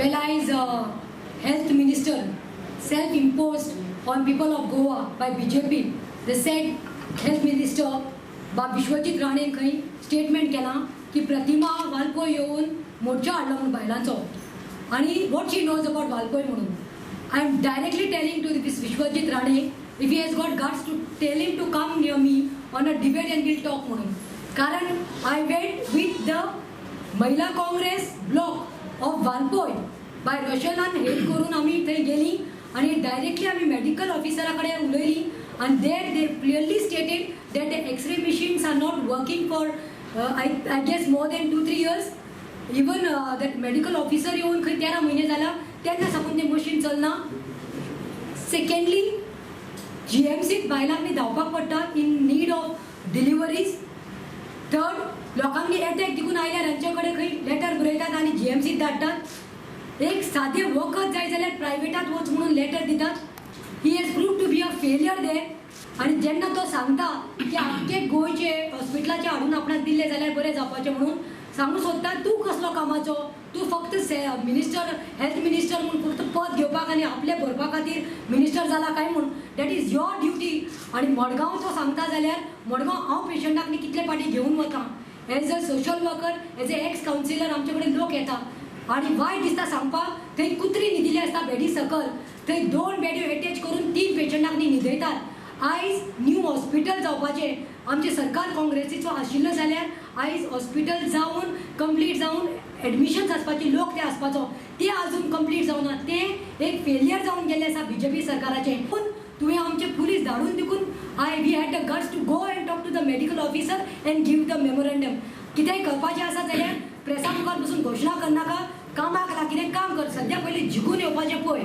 Well, आयज health minister self imposed on people of Goa by BJP, the said health minister बाब विश्वजीत राणेन खंय statement केलां की प्रतिमा वालपोय येवन मोर्चा हाडलो म्हणून बायलांचो आनी what she knows about Valpoi म्हणून. I am directly telling to this Vishwajit Rane, if he has got guts, to tell him to come near me on a debate and we'll talk म्हणून. कारण I went with the Mahila Congress block of Valpoi by रोशनान head करून आमी थंय गेली आनी directly आमी medical ऑफिसरा कडेन उलयली आनी there they clearly stated that the X-ray machines are not working for I guess more than 2-3 years. Even that medical officer येवन खंय 13 म्हयने जाला, तेन्ना साकून तें मशीन चलना. सेकंडली, जीएमसीत बायलांनी धांवपाक पडटा in need of deliveries. Third, लोकांनी एटॅक देखून आयल्यार हांचे कडेन खंय लेटर बरयतात आनी जीएमसीत धाडटात. एक सादें वखद जाय जाल्यार प्रायवेटात वच म्हणून लेटर दितात. He has prove to be a failure there. आनी जेन्ना तो सांगता की आख्खे गोंयचे हॉस्पिटलाचे हाडून आपणाक दिल्ले जाल्यार बरें जावपाचें म्हणून सांगू सोदता, तूं कसलो कामाचो? तूं फक्त से मिनिस्टर, हेल्थ मिनिस्टर म्हूण फक्त पद घेवपाक आनी आपलें भरपा खातीर मिनिस्टर जाला काय म्हूण. That is your duty. आनी मडगांव तो सांगता जाल्यार मडगांव हांव पेशंटाक न्ही कितले फावटी घेवन वता as a social worker, as a ex councillor. आमचे कडेन लोक येता आनी वायट दिसता सांगपाक, थंय कुत्री न्हिदिल्ली आसता बेडी सकल. थंय दोन बेड्यो एटॅच करून तीन पेशंटाक न्ही न्हिदयतात. आयज न्यू हॉस्पिटल जावपाचें, आमचें सरकार काँग्रेसीचो आशिल्लो जाल्यार आयज हॉस्पिटल जावन कंप्लीट जावन एडमिशन्स आसपाचे, लोक ते आसपाचो, ते अजून कंप्लीट जावना. तें एक फेलियर जावन गेल्लें आसा बीजेपी सरकाराचें. पूण तुवें आमचे पुलीस धाडून देखून we had the guts to go and talk to the medical officer and give the memorandum. कितेंय करपाचें आसा जाल्यार प्रेसा मुखार बसून घोशणा करनाका, कामाक लाग. कितें काम कर, सद्या पयलीं जिखून येवपाचें पळय.